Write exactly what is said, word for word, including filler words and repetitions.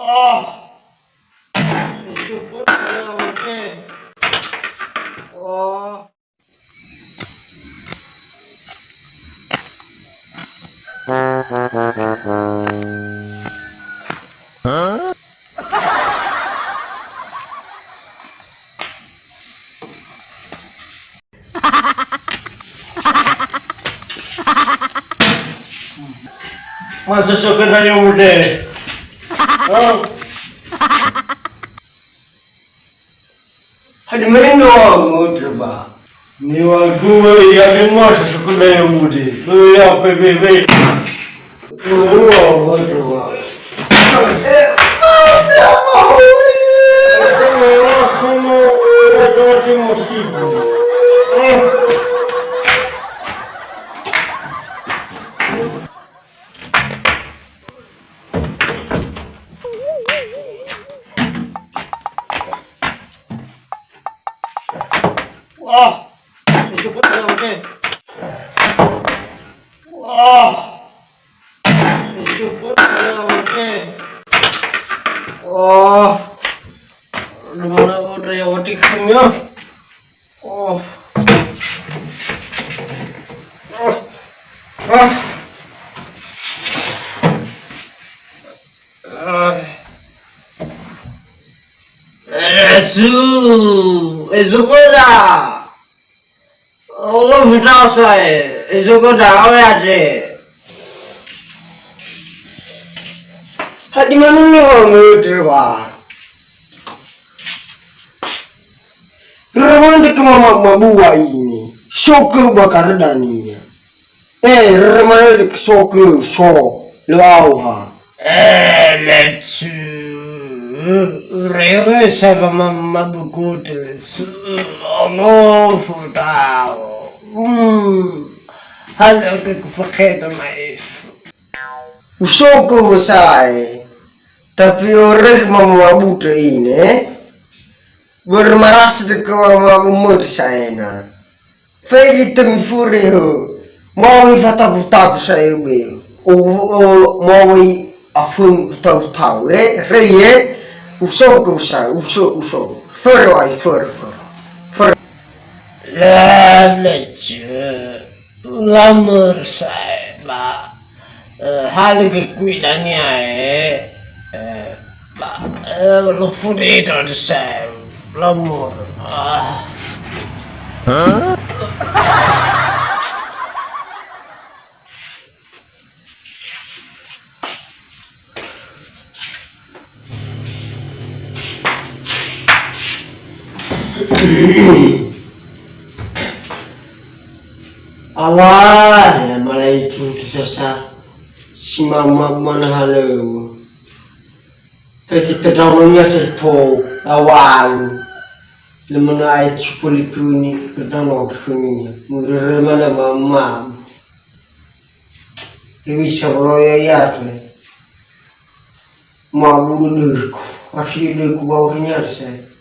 Ah. Cukup ya, oke. Oh. Masa so kenal yang muda. Oh. Hadia marino muda ba. Niŵa'ö gua ia lima sekolah yang muda. Ia P B B. Dua muda ba. Wah, cukup ya, oke. Wah, cukup ya, oke. Wah, udah mana udah ya, wati ya. Oh. Ah. Ah. Ah. Esu, esu koda. Allah fitau saya, esu koda, awea je. Hadia marino muda ba. Reremane ke mama mabua ini. Sokö bakar dania. Eh, reremane ke sokö so. Lö au ha. Eh, letsu. Rere saya mama mabuku letsu. Ono futao. Hmm. Hal ke kufaketa maif. Usokö wesa'e. Tapi ore mama mabutu ine. Börö marasa deka wa-, wa-, umödö sa'ae na. Fegi tömi fure ho. Mau ifatafu-tafu sa'ae be. O, o, mau i aföng tau-tau, eh, rei, eh. Uso ke usa, uso, uso. Fero ai, fero, fero. Fero. La, la, je. Lamör sa'ae ba, eh, halögö kui dania, eh, eh, ba, eh, lofuri dor sa'ae lamör. Ah. Awa, ya malai tu sasa si mama mana haleu. Kayak kita daunnya serto awalu. Lemana ai cukuli kuni, kita mau kuni. Murere mana mama. Ini sabroya ya tu. Ma'abudu döiku, afi döiku bau rinyasa.